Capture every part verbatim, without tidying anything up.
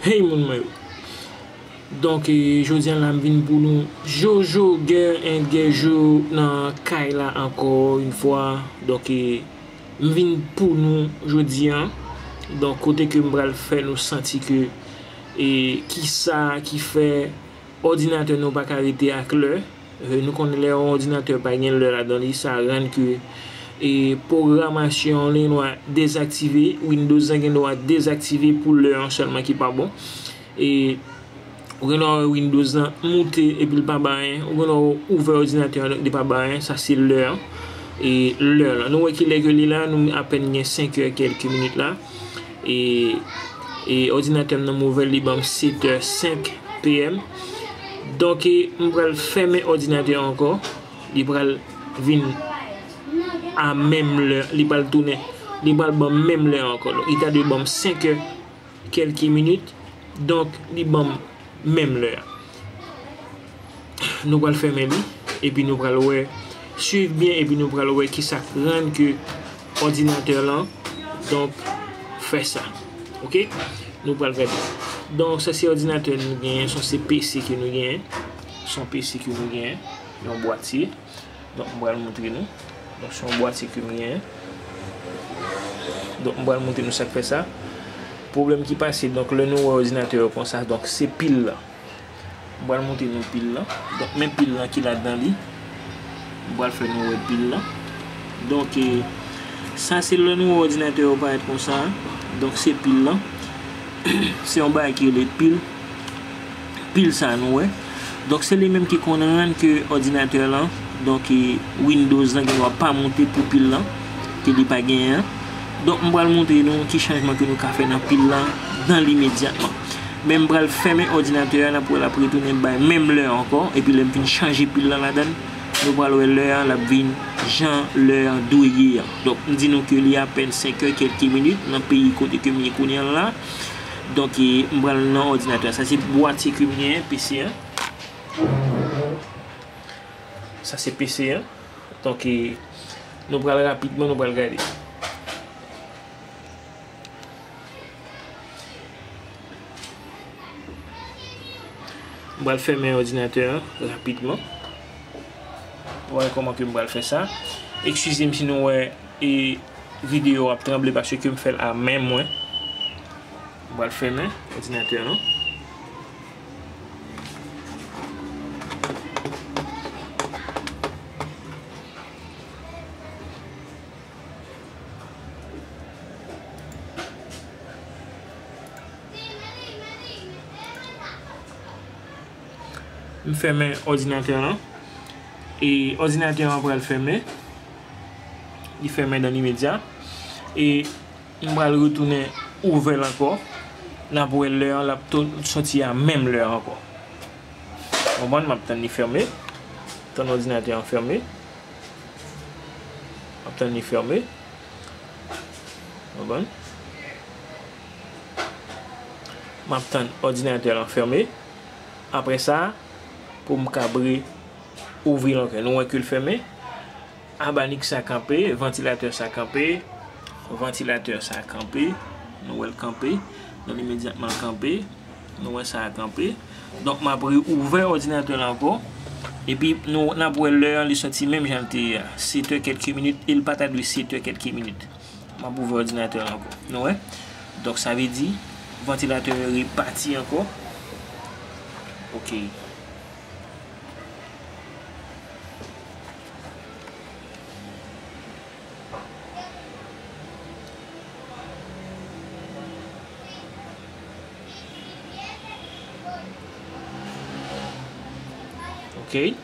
Hey moun mwen yo. Donk, e, jodi a la m vin pou nou Jojo Gè and Gèjo nan kay la ankò yon fwa. Donk, e, m vin pou nou jodi a. Donk, kote ke m pral fè nou santi ke, e, kisa ki fè òdinatè nou pa ka rete ak lè. E, nou konnen lè yon òdinatè pa gen lè ladan li, sa rann ke, e, pwogramasyon li gendwa dezaktive, Windows lan gendwa dezaktive pou lè an sèlman ki pa bon. E, ou gendwa wè Windows lan moute epi l pa bay anyen, ou gendwa ouvè òdinatè an, li pa bay anyen, sa se lè an. E, lè lan. Nou wè ki lè ke li la, nou apèn gen senk è kèlke minit la. E, e òdinatè m nan m ouvè l, li ban m sèt è senk P M. Donk, e, m pral fèmen òdinatè an ankò. Li pral vin a menm lè, li pral tounen, li pral ban m menm lè an ankò. Donk, li ta dwe ban m senk è kèlke minit. Donk, li ban m menm lè a. Nou pral fèmen li, epi nou pral wè, swiv byen, epi nou pral wè kisa k rann ke òdinatè lan, donk, fè sa. Oke? Nou pral gade. Donk, sa se òdinatè nou genyen, sa se P C ke nou genyen. Se yon P C ke nou genyen, yon bwatye. Donk, m pral montre nou. Donk, se yon bwatye ke m genyen. Donk, m pral montre nou sa k fè sa. Pwoblèm ki pase, donk, lè nou wè òdinatè yo konsa, donk, se pil lan. M pral montre nou pil lan. Donk, men pil lan ki ladan li. M pral fè nou wè pil lan. Donk, e, sa se lè nou wè òdinatè yo parèt konsa. Donk, se pil lan. Se yon bagay ki rele pil. Pil sa nou wè. Donk, se li menm ki konn rann ke òdinatè lan, donk, e, Windows lan gendwa pa moute pou pil lan, ke li pa genyen an. Donk, m pral montre nou ki chanjman ke nou ka fè nan pil lan nan limedyatman. Men m pral fèmen òdinatè a, n ap wè l ap retounen bay menm lè a ankò, epi lè m fin chanje pil lan ladan l, nou pral wè lè a, l ap vin jan lè a dwe ye an. Donk, m di nou ke li apèn senk è kèlke minit nan peyi kote ke m ye kounye a la. Donk, e, m pral nan òdinatè a. Sa se bwatye ke m genyen, P C a. Sa se P C a. Donk, e, nou pral rapidman, nou pral gade. M pral fèmen òdinatè a rapidman. Ou wè kòman ke m pral fè sa. Eskize m si nou wè, e, videyo ap tranble paske m fè l a men mwen. M pral fèmen òdinatè lan. M fèmen òdinatè lan. E òdinatè an pral fèmen. Li fèmen dan limedya. E m pral retounen ouvè l ankò. N ap wè lè an, l ap tou-, soti a menm lè an ankò. Konprann? M ap tann li fèmen. Tann òdinatè an fèmen. M ap tann li fèmen. Konprann? M ap tann òdinatè lan fèmen. Apre sa, pou m ka re ouvri l ankò. Nou wè ke l fèmen. Abanik sa kanpe, vantilatè sa kanpe, vantilatè sa kanpe, nou wè l kanpe, donk imedyatman l kanpe, nou wè sa a kanpe. Donk, m ap re ouvè òdinatè la ankò. Epi, nou, n ap wè lè an, li soti menm jan l te ye a. Sèt è kèlke minit, e l pa ta dwe sèt è kèlke minit. M ap ouvè òdinatè la ankò. Nou wè? Donk, sa vle di, vantilatè yo repati ankò. Ok. Ok.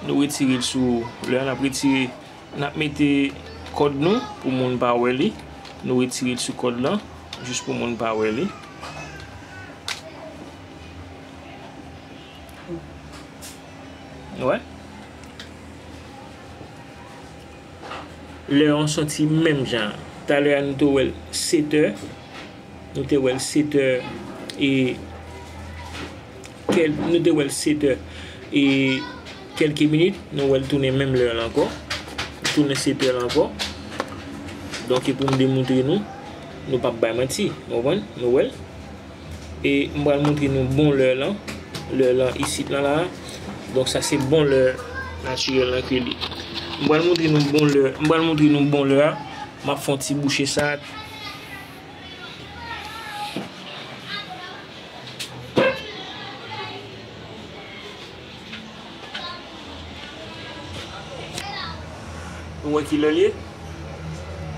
Nou retire l sou, lè n ap retire, n ap mete kòd nou pou moun pa wè li. Nou retire l sou kòd lan, jis pou moun pa wè li. Wè. Lè an soti menm jan. Talè a nou te wè l sèt è. Nou te wè l sèt è e kèl, nou te wè l sèt è e kèlke minit, nou wè l tounen menm lè a ankò. Tounen sèt è a ankò. Donk, e pou m demontre nou, nou p ap bay manti. Nou konprann? Nou wè l. E m pral montre nou bon lè lan. Lè lan isit lan la. Donk, sa se bon lè natirèl lan ke li. M pral montre nou bon lè. M pral montre nou bon lè a. M ap fè yon ti bouche sa. Nou wè ki lè l ye?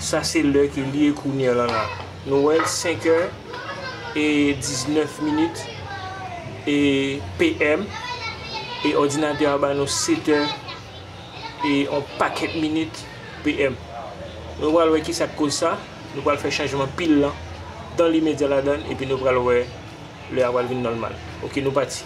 Sa se lè ke li ye kounye a la la. Nou wè l senk è e diznèf minit e P M. E òdinatè a ba nou sèt è e yon pakèt minit P M. Nou pral wè ki sa k koz sa. Nou pral fè chanjman pil lan dan limedya ladan l, epi nou pral wè lè a pral vin nòmal. Oke, nou pati.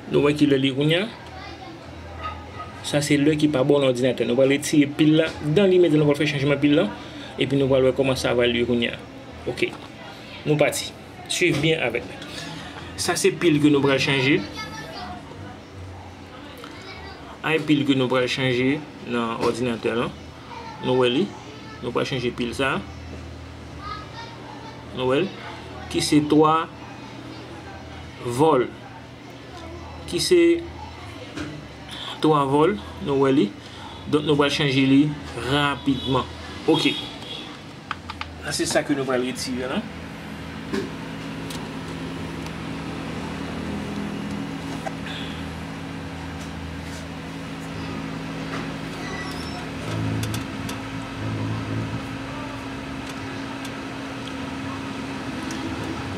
Nou wè ki lè li ye kounye a. Sa se lè ki pa bon nan òdinatè. Nou pral retire pil la. Dan limedya, nou pral fè chanjman pil la. Epi nou pral wè kòman sa va lye kounye a. Oke. Nou pati. Swiv byen avèk mwen. Sa se pil ke nou pral chanje. Ay pil ke nou pral chanje nan òdinatè lan. Nou wè li. Nou pral chanje pil sa. Nou wè l. Ki se twa vòl. Ki se twa vòl. Nou wè li. Donk, nou pral chanje li rapidman. Oke. Sa se sa ke nou pral retire lan.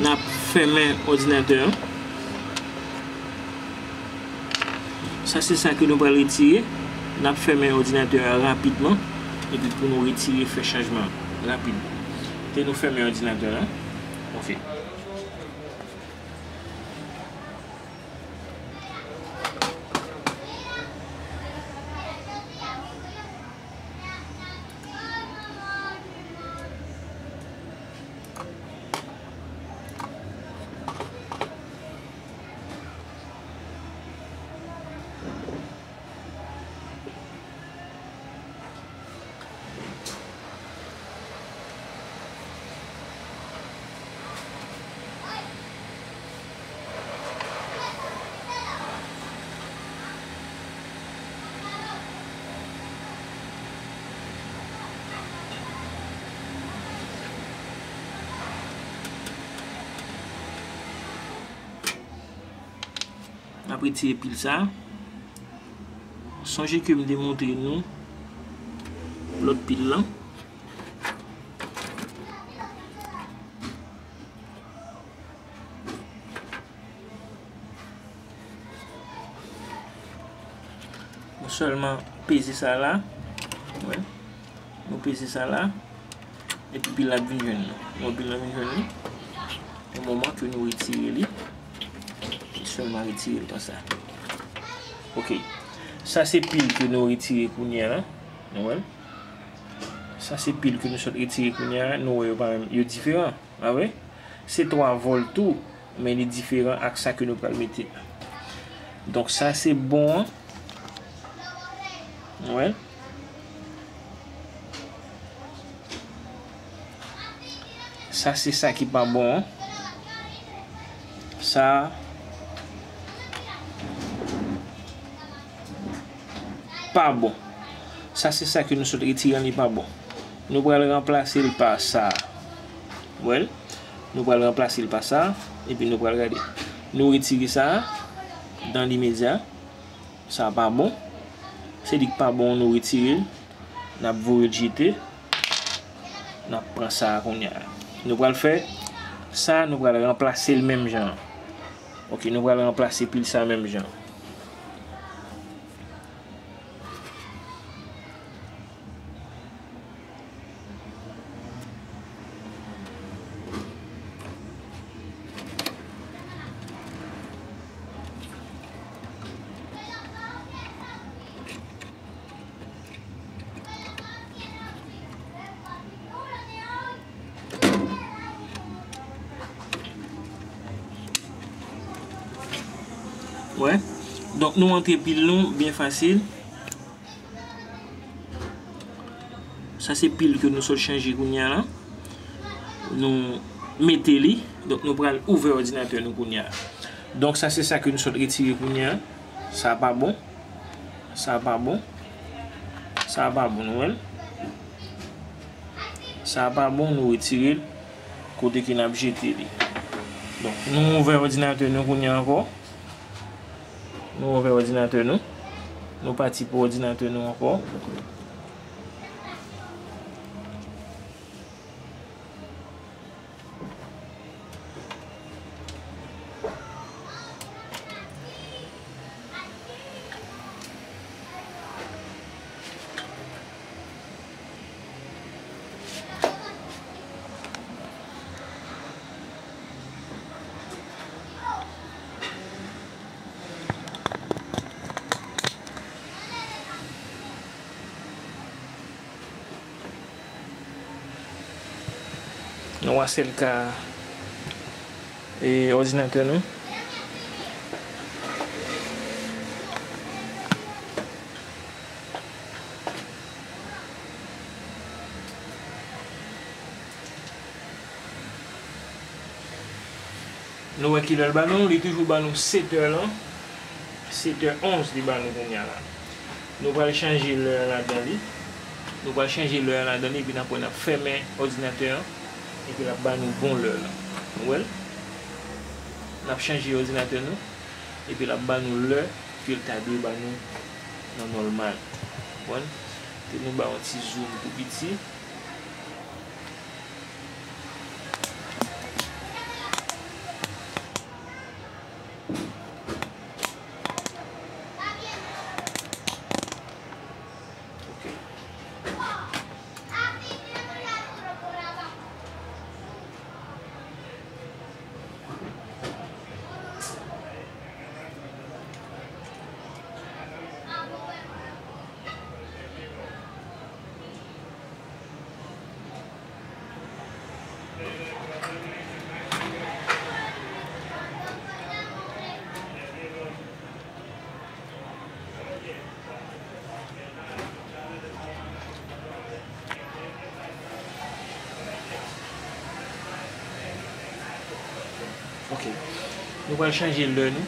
N ap fèmen òdinatè an. Sa se sa ke nou pral retire. N ap fèmen òdinatè a rapidman. Epi pou nou retire, fè chanjman rapid. Te nou fèmen òdinatè a. Oke. N ap retire pil sa. Sonje ke m te montre nou lòt pil lan. Nou sèlman peze sa la. Wè. Nou peze sa la. Epi pil la ap vin jwenn nou. Nou pil la vin jwenn nou. Yon moman ke nou retire li. Sèlman retire l konsa. Oke. Sa se pil ke nou retire kounye a la. Nou wè l? Sa se pil ke nou sot retire kounye a la. Nou wè yo pa menm, yo diferan. Pa vre? Se twa vòl tou, men li diferan ak sa ke nou pral mete. Donk sa se bon an. Wè. Sa se sa ki pa bon an. Sa pa bon. Sa se sa ke nou sot retire an, li pa bon. Nou pral ranplase l pa sa. Wè l? Nou pral ranplase l pa sa. Epi nou pral gade. Nou retire sa dan limedya. Sa pa bon. Se li k pa bon, nou retire l. N ap voye l jete. N ap pran sa a kounye a. Nou pral fè sa, nou pral ranplase l menm jan an. Oke, nou pral ranplase pil sa menm jan an. Wè. Donk, nou antre pil nou byen fasil. Sa se pil ke nou sot chanje kounye a la. Nou mete li. Donk, nou pral ouvè òdinatè nou kounye a. Donk, sa se sa ke nou sot retire kounye a. Sa pa bon. Sa pa bon. Sa pa bon, nou wè l. Sa pa bon, nou retire l kote ke n ap jete li. Donk, nou ouvè òdinatè nou kounye a ankò. Nou ouvè òdinatè nou. Nou pati pou òdinatè nou ankò. Nou a sèl ka, e, òdinatè nou. Nou wè kilè l ba nou, li toujou ba nou sèt è lan. Sèt è onz li ba nou kounye a la. Nou pral chanje lè a ladan li. Nou pral chanje lè a ladan li, epi n ap wè n ap fèmen òdinatè an, epi l ap ba nou bon lè lan. Nou wè l? N ap chanje òdinatè nou, epi l ap ba nou lè ke l ta dwe ba nou nan nòmal. Konprann? Te nou ba yon ti zoom tou piti. Ok. Ok. Nou pral chanje lè nou.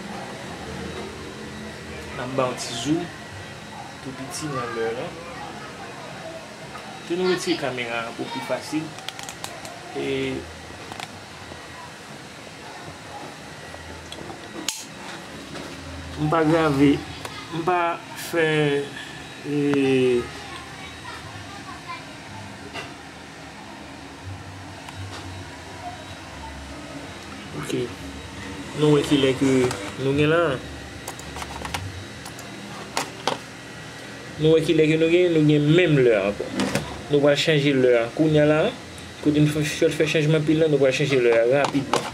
N ap ba yon ti zoom tou piti nan lè lan. Ke nou retire kamera an pou pi fasil. E m pa grave, m pa fè, e, Ok. Nou wè kilè ke nou gen la. Nou wè kilè ke nou gen, nou gen menm lè ankò. Nou pral chanje lè a. Kounye a la, kote nou fè, fè chanjman pil lan, nou pral chanje lè a rapidman.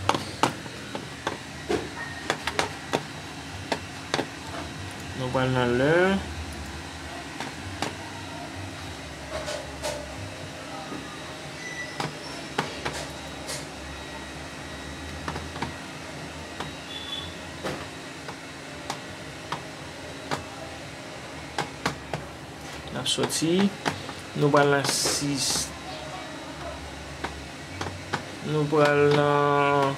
Nou pral nan lè. N ap sòti. Nou pral nan sis. Nou pral nan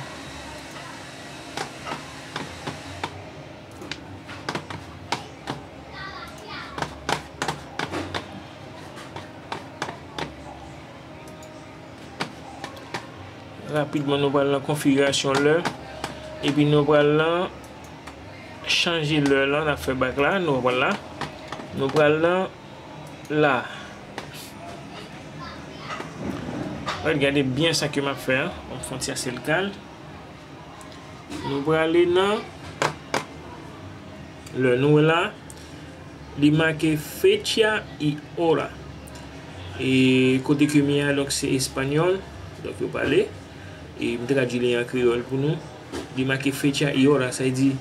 Rapidman, nou pral nan konfigirasyon lè. Epi nou pral nan chanje lè lan, n ap fè bak la, nou pral la. Nou pral nan la. Gade byen sa ke m ap fè an. M ap fè yon ti asèl kal. Nou prale nan lè nou la. Li make fecha y hora. E kote ke m ye a, donk, se espanyòl. Donk, yo pale. E m tradui li an kreyòl pou nou. Li make fecha y hora, sa vle di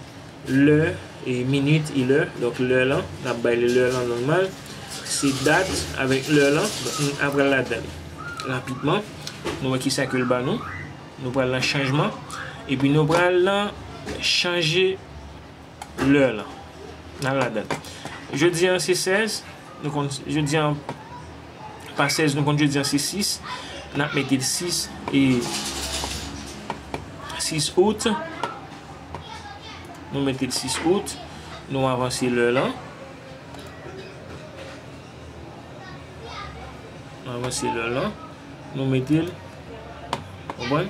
lè, e minit, e lè. Donk, lè lan, n ap bay li lè lan nòmal. Se dat avèk lè lan. Donk, n ap pral ladan li rapidman. Nou wè kisa ke l ba nou. Nou pral nan chanjman. Epi nou pral nan chanje lè lan. N al ladan l. Jodi an se sèz, nou konn jodi an pa sèz, nou konn jodi an se sis, n ap mete l sis e sis out. Nou mete l sis out, nou avanse lè lan. Nou avanse lè lan. Nou mete l, konprann?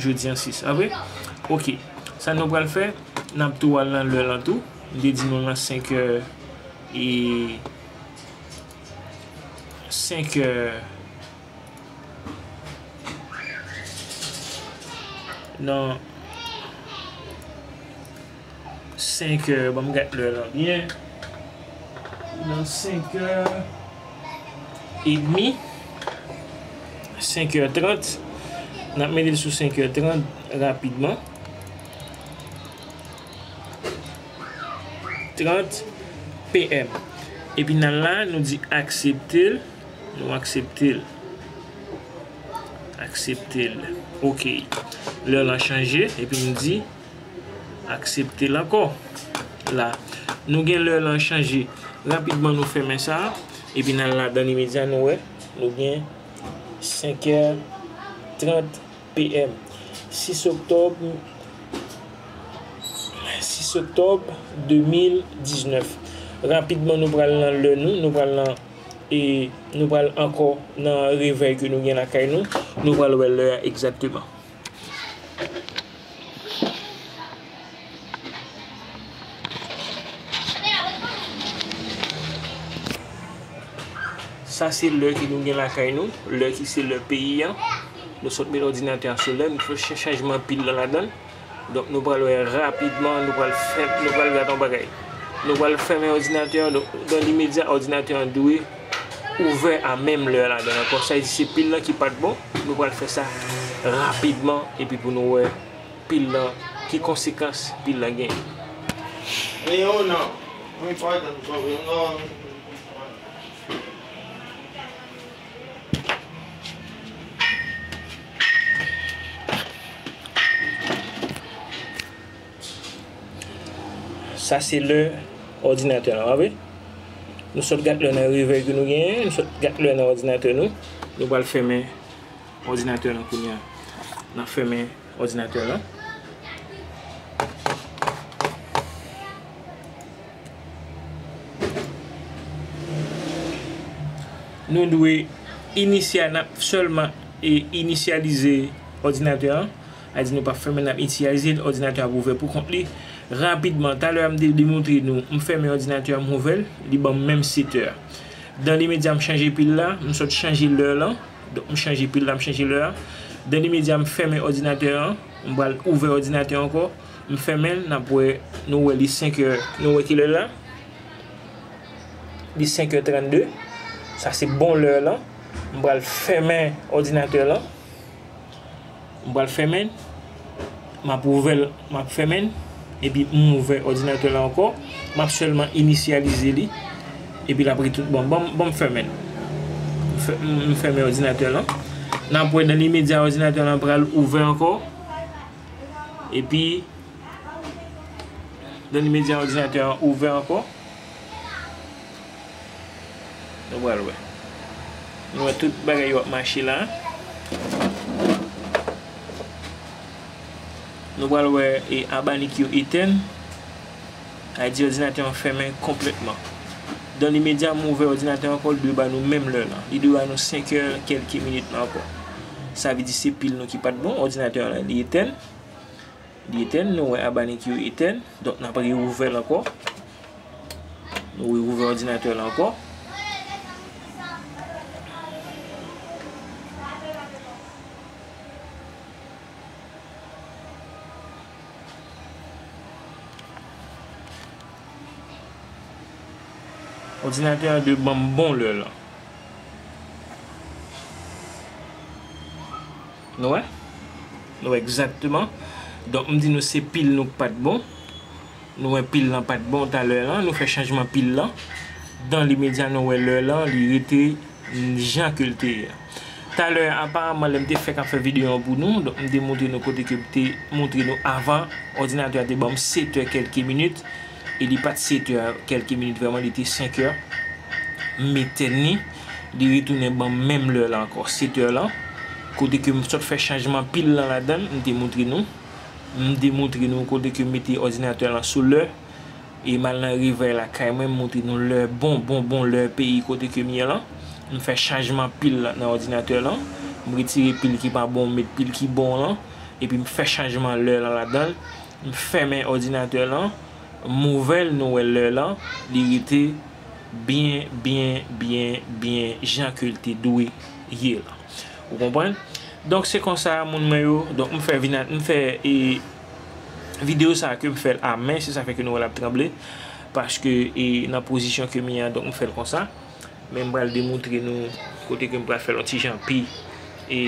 Jodi an sis. Apre, oke. Sa nou pral fè, n ap tou al nan lè lan tou. M te di nou nan senk è e senk è nan senk è, ban m gad lè lan byen. Nan senk è edmi, senk è trant, n ap mete l sou senk è trant rapidman. Trant P M. Epi nan la, nou di aksepte l. Nou aksepte l. Aksepte l. Oke. Lè lan chanje, epi nou di aksepte l ankò. La, nou gen lè lan chanje. Rapidman, nou fèmen sa. Epi nan ladan imedya, nou wè, nou gen senk è trant P M. Sis oktòb, sis oktòb de mil diznèf. Rapidman, nou pral nan lè nou, nou pral nan, e nou pral ankò nan revèy ke nou gen lakay nou. Nou pral wè lè a egzakteman. Sa se lè ke nou gen lakay nou, lè ki se lè peyi an. Nou sot met òdinatè an sou lè, nou fè ch-, chanjman pil lan ladan l. Donk, nou pral wè rapidman, nou pral fè, nou pral gade yon bagay. Nou pral fèmen òdinatè an, donk, dan limedya, òdinatè an dwe ouvè a menm lè a ladan l ankò. Sa vle di se pil lan ki pa t bon, nou pral fè sa rapidman, epi pou nou wè pil lan, ki konsekans pil lan genyen. Sa se lè òdinatè lan, pa vre? Nou sot gad lè nan revèy ke nou genyen, nou sot gad lè nan òdinatè nou. Nou pral fèmen òdinatè lan kounye a. N ap fèmen òdinatè lan. Nou dwe inisya-, n ap sèlman, e, inisyalize òdinatè an. Sa vle di nou p ap fèmen, n ap inisyalize l, òdinatè an ap ouvè pou kont li. Rapidman, talè a m te demontre nou, m fèmen òdinatè an, m ouvè l, li ban m menm sèt è. Dan limedya, m chanje pil la, m sot chanje lè lan. Donk, m chanje pil la, m chanje lè a. Dan limedya, m fèmen òdinatè an. M pral ouvè òdinatè an ankò. M fèmen l, n ap wè, nou wè li senk è. Nou wè ki lè la? Li senk è trannde. Sa se bon lè lan. M pral fèmen òdinatè lan. M pral fèmen l. M ap ouvè l, m ap fèmen l. Epi m ouvè òdinatè lan ankò. M ap sèlman inisyalize li. Epi l ap ret tout bon. Ban m, ban m fèmen l. M fè-, m, m fèmen òdinatè lan. N ap wè dan limedya òdinatè lan pral ouvè ankò. Epi, dan limedya òdinatè an ouvè ankò. Nou pral wè. Nou wè tout bagay yo ap mache la. Nou pral wè e abanik yo etèn. Sa vle di òdinatè an fèmen konplètman. Dan limedya, m ouvè òdinatè an ankò, li dwe ba nou menm lè lan. Li dwe ba nou senk è kèlke minit lan ankò. Sa vle di se pil nou ki pa t bon, òdinatè an li etèn. Li etèn, nou wè abanik yo etèn. Donk, n ap reouvè l ankò. Nou reouvè òdinatè la ankò. Òdinatè an dwe ban m bon lè lan. Nou wè? Nou wè egzakteman. Donk, m di nou se pil nou k pa t bon. Nou wè pil lan pa t bon talè lan. Nou fè chanjman pil lan. Dan limedya, nou wè lè lan, li rete jan ke l te ye. Talè, aparaman, lè m te fèk ap fè videyo an pou nou, donk, m te montre nou kote ke m te montre nou avan, òdinatè a te ban m sèt è kèlke minit. E li pa t sèt è kèlke minit vrèman, li te senk è. M met tèt li, li retounen ban m menm lè la ankò, sèt è la. Kote ke m sot fè chanjman pil lan ladan l, m te montre nou. M te montre nou kote ke m mete òdinatè lan sou lè. E m al nan revèy lakay mwen, m montre nou lè bon, bon, bon lè peyi kote ke m ye lan. M fè chanjman pil lan nan òdinatè lan. M retire pil ki pa bon, m met pil ki bon lan. Epi m fè chanjman lè lan ladan l. M fèmen òdinatè lan. M ouvè l, nou wè lè lan, li rete byen, byen, byen, byen jan ke l te dwe ye lan. Ou konprann? Donk, se konsa, moun mwen yo. Donk, m fè vina-, m fè, e, videyo sa a ke m fè l a men, se sa fè ke nou wè l ap tranble. Paske, e, nan pozisyon ke m ye a, donk, m fè l konsa. Men m pral demontre nou kote ke m pral fè l yon ti jan pi, e,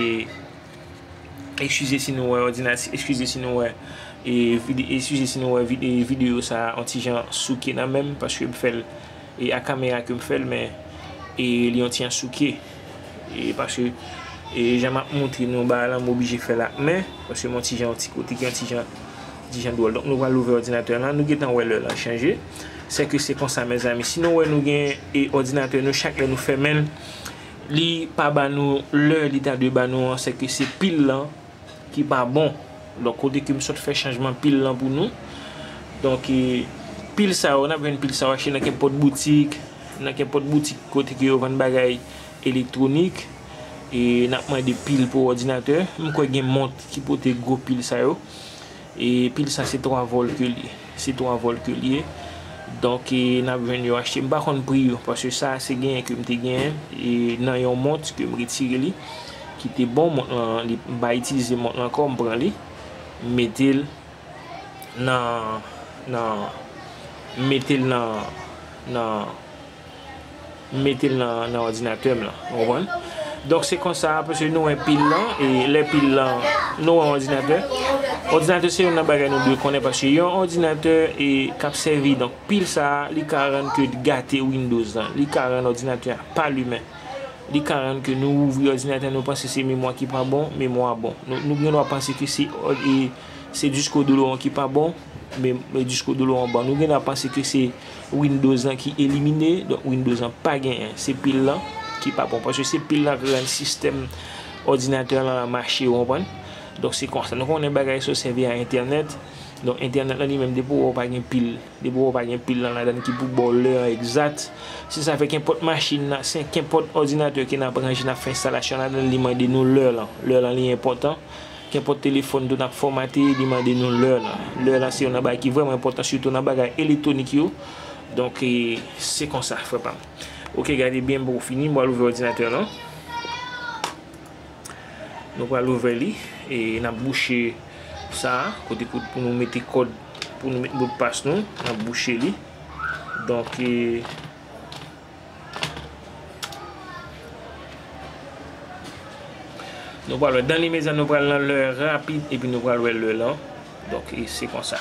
Eskize si nou wè òdinatè, eskize si nou wè, e, vide-, eskize si nou wè vide-, e, videyo sa a yon ti jan souke nan men m, paske m fè l, e, a kamera ke m fè l, men, e, li yon ti jan souke. E, paske, e, jan m ap montre nou bagay la, m oblije fè l ak men, paske m yon ti jan, yon ti kote ki yon ti jan, ti jan dwòl. Donk, nou pral ouvè òdinatè lan, nou gentan wè lè lan chanje. Sèke se konsa, mezanmi. Si nou wè nou gen, e, òdinatè nou, chak lè nou fèmen l, li pa ba nou lè li ta dwe ba nou an, sèke se pil lan ki pa bon. Donk, kote ke m sot fè chanjman pil lan pou nou. Donk, e, pil sa yo, n ap jwenn pil sa yo achte nan kenpòt boutik, nan kenpòt boutik kote ke yo vann bagay elektwonik. E n ap mande pil pou òdinatè. M kwè gen mont ki pote gwo pil sa yo. E pil sa se twa vòl ke l ye. Se twa vòl ke l ye. Donk, e, n ap jwenn yo achte. M pa konn pri yo, paske sa se genyen ke m te genyen. E nan yon mont ke m retire li, ki te bon, mont lan, li, m pa itilize mont lan ankò, m pran li, m mete l nan, nan, m mete l nan, nan, m mete l nan, nan òdinatè m lan, ou konprann? Donk, se konsa, paske nou wè pil lan, e lè pil lan, nou wè òdinatè. Òdinatè se youn nan bagay nou dwe konnen, paske yon òdinatè, e, k ap sèvi, donk, pil sa a, li ka rann ke gate Windows lan, li ka rann òdinatè a pa limen. Li ka rann ke nou ouvri òdinatè, nou panse se memwa ki pa bon, memwa bon. Nou, nou gen dwa panse ke se, e, se disko dou an ki pa bon, men, men disko dou an bon. Nou gen dwa panse ke se Windows lan ki elimine, donk Windows lan pa genyen. Se pil lan ki pa bon, paske se pil lan ki rann sistèm òdinatè lan mache, ou konprann? Donk, se konsa. Nou konnen bagay sa yo sèvi a entènèt. Donk, entènèt lan li menm, depi w wè w pa gen pil, depi w wè w pa gen pil lan ladan ki pou ba w lè an egzat, se sa fè kenpòt machin nan, se kenpòt òdinatè ke n ap ranje, n ap fè enstalasyon ladan, li mande nou lè lan. Lè lan li enpòtan. Kenpòt telefòn tou n ap fòmate, li mande nou lè lan. Lè lan se youn nan bagay ki vrèman enpòtan, sitou nan bagay elektwonik yo. Donk, e, se konsa, frè pa m. Oke, gade byen, m poko fini, m pral ouvè òdinatè lan. Nou pral ouvè li, e n ap bouche sa a, kote kout pou nou mete kòd, pou nou mete modpas nou, n ap bouche li. Donk, e, nou pral wè, dan limedya, nou pral nan lè rapid, epi nou pral wè lè lan. Donk, e se konsa.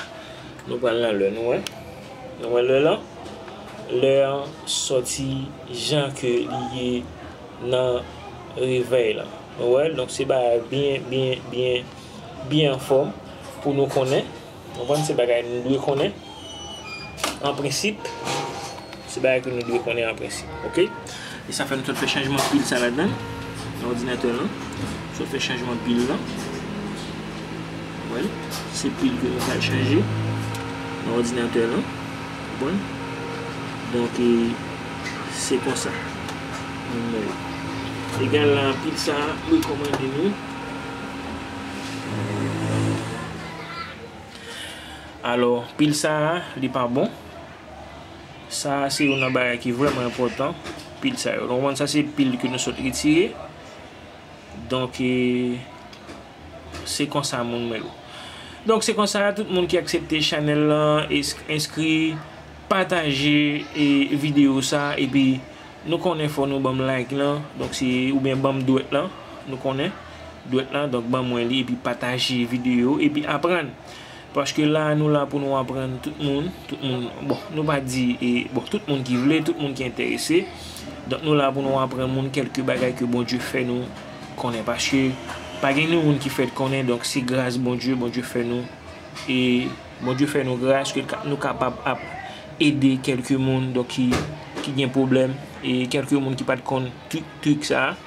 Nou pral nan lè, nou wè. Nou wè lè lan. Lè an sòti jan ke li ye nan revèy lan. Nou wè, donk se bagay byen, byen, byen, byen anfòm pou nou konnen. Ou konprann, se bagay nou dwe konnen. An prensip, se bagay ke nou dwe konnen an prensip, oke? E sa fè nou sot fè chanjman pil sa ladan, nan òdinatè lan. Sot fè chanjman pil lan. Wè, se pil ke nou pral chanje nan òdinatè lan. Bon. Donk, e, se konsa. Egal la, pil sa a rekòmande nou. Alò, pil sa a, li pa bon. Sa a se youn nan bagay ki vrèman enpòtan. Pil sa yo. Nou konprann, sa se pil ke nou sot retire. Donk, e, se konsa, moun mwen yo. Donk, se konsa, tout moun ki aksepte chanèl lan, es-, enskri, pataje, e, videyo sa, epi nou konnen fò nou ban m like lan, donk se, oubyen ban m dwèt lan, nou konnen, dwèt lan, donk ban mwen li, epi pataje videyo, epi aprann. Paske la, nou la pou nou aprann tout moun, tout moun, bon, nou pa di, e, bon, tout moun ki vle, tout moun ki enterese. Donk, nou la pou nou aprann moun kèlke bagay ke Bondye fè nou konnen. Paske pa gen ni moun ki fèt konnen, donk se gras Bondye, Bondye fè nou, e Bondye fè nou gras ke ka-, nou kapab ap ede kèlke moun, donk, ki, ki gen pwoblèm, e kèlke moun ki pa t konn trik, trik sa a.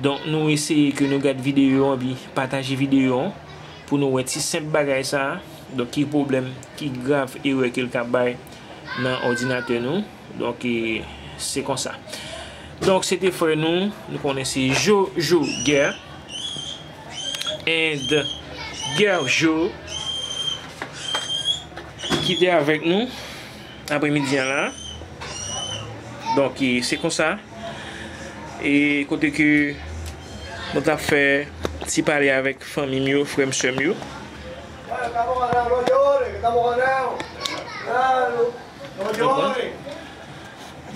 Donk, nou eseye ke nou gad videyo an, epi pataje videyo an, pou nou wè ti senp bagay sa a. Donk, ki pwoblèm, ki grav erè ke l ka bay nan òdinatè nou. Donk, e, se konsa. Donk, se te frè nou, nou konnen se Jojo Guerre. And Guerre Jo ki te avèk nou aprèmidi an la. Donk, e, se konsa. E kote ke nou t ap fè ti pale avèk fanmi m yo, frè m, sè m yo.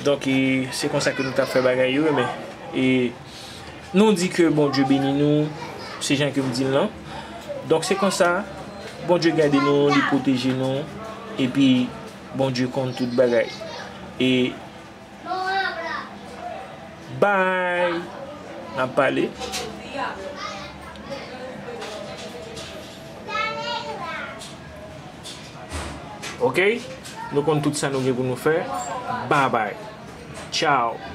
Donk, e, se konsa ke nou t ap fè bagay yo, men, e, nou di ke Bondye beni nou, se jan ke m di l lan. Donk, se konsa, Bondye gade nou, li pwoteje nou, epi Bondye konn tout bagay. E, bye! N ap pale. Ok? Nou konn tout sa nou gen pou nou fè. Bye bye. Ciao.